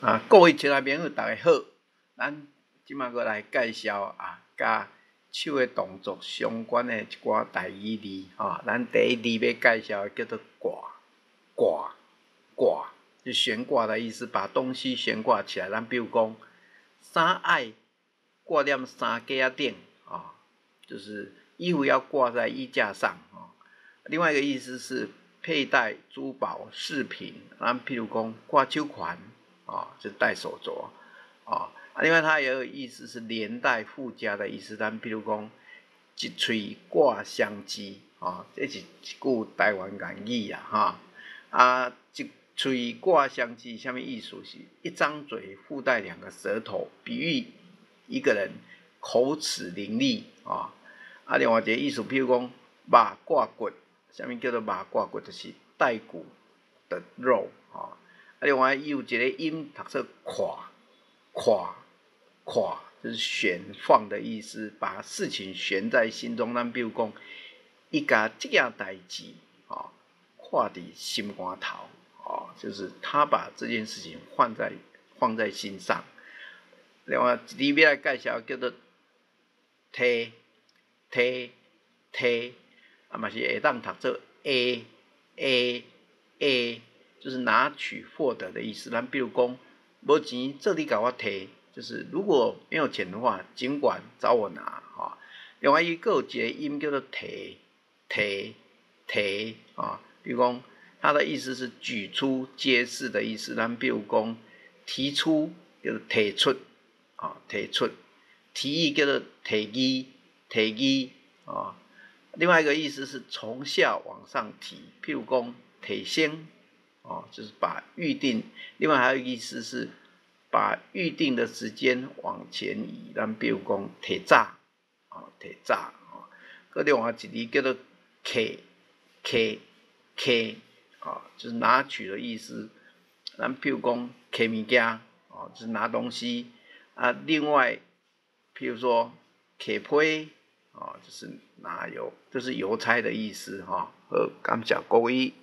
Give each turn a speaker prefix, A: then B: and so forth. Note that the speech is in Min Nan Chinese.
A: 啊，各位親愛朋友，大家好，咱這馬閣來介紹啊，佮手的動作相關的一寡台語字吼。咱第一字欲介紹的叫做掛，掛，掛，就懸掛的意思，把東西懸掛起來。咱比如講，衫愛掛佇衫架仔頂啊，就是衣服要掛在衣架上啊。另外一個意思是佩戴珠寶飾品，咱譬如講掛手環。啊，就戴手鐲啊。另外，它也有意思是連帶附加的意思。咱比如講，一喙掛雙舌，啊，這是一句台灣諺語啊，哈。啊，一喙掛雙舌，啥物意思？是一張嘴附帶兩個舌頭，比喻一個人口齒伶俐啊。啊，另外一個意思，譬如講，肉掛骨，啥物叫做肉掛骨？就是帶骨的肉啊。另外，伊有一個音讀做跨，跨，跨，就是懸放的意思，把事情懸在心中。咱比如講，伊共這件代誌，啊，掛佇心肝頭，啊，就是他把這件事情放在心上。另外，一字欲來介紹叫做提，提，提，啊嘛是會當讀做 A A A。就是拿取獲得的意思。咱比如講，無錢，做你共我提，就是如果沒有錢的話，儘管找我拿。哈。另外伊閣有一個音叫做提，提，提，啊，比如講，它的意思是舉出、揭示的意思。咱比如講，提出就是提出，啊，提出，提議叫做提議，提議，啊。另外一個意思是從下往上提，譬如講提升。哦，就是把預定，另外還有一個意思是把預定的時間往前移。咱比如講提早，哦，提早，哦，閣另外一字叫做揢，揢，揢，啊，就是拿取的意思。咱譬如講揢物件，哦，就是拿東西。啊，另外，譬如說揢批，哦，就是拿郵，就是郵差的意思，哈。好，感謝各位。